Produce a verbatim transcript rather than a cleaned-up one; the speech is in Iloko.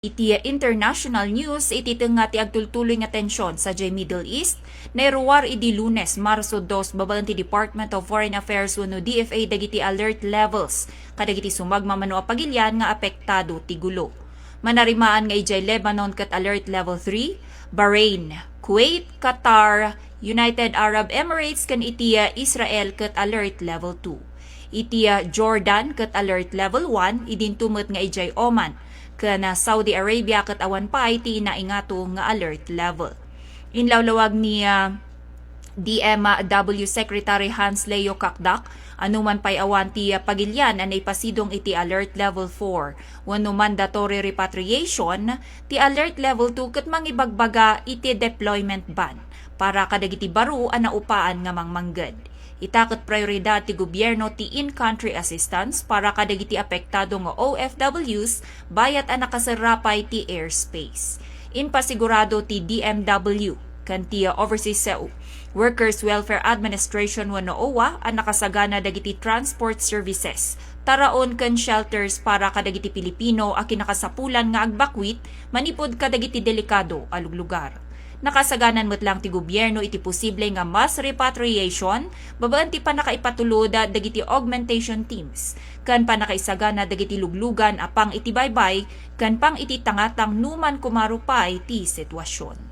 Iti international news, iti tengnga ti agtultuloy nga tensyon sadiay Middle East, nairuar idi Lunes, Marso dos, babaen ti Department of Foreign Affairs wenno D F A dagiti alert levels kadagiti sumagmamano a pagilian nga apektado ti gulo. Manarimaan nga idiay Lebanon ket alert level three, Bahrain, Kuwait, Qatar, United Arab Emirates ken iti Israel ket alert level two. Iti Jordan ket alert level one, idinto met nga idiay Oman ken Saudi Arabia ket awan pay ti naingato nga alert level. Inlawlawag ni, ah, D M W Secretary Hans Leo Kakdak, anuman pay awan ti pagilian a naipasidong iti alert level four wenno mandatory repatriation, ti alert level two ket mangibagbaga iti deployment ban para kadagiti baro a naupaan nga mangmangged. Ita ket prioridad ti gobierno ti in-country assistance para kadagiti apektado nga O F Ws bayat a nakaserra pay ti airspace. Impasigurado ti D M W ken ti Overseas Workers Welfare Administration wenno O W A a nakasagana dagiti transport services, taraon ken shelters para kadagiti Pilipino a kinakasapulan nga agbakwit manipud kadagiti delikado a luglugar. Nakasaganan met lang ti gobierno iti posible nga mass repatriation babaen ti pannakaipatulod dagiti augmentation teams ken pannakaisagana dagiti luglugan a pang iti baybay ken pang iti tangatang numan kumaro pay ti sitwasyon.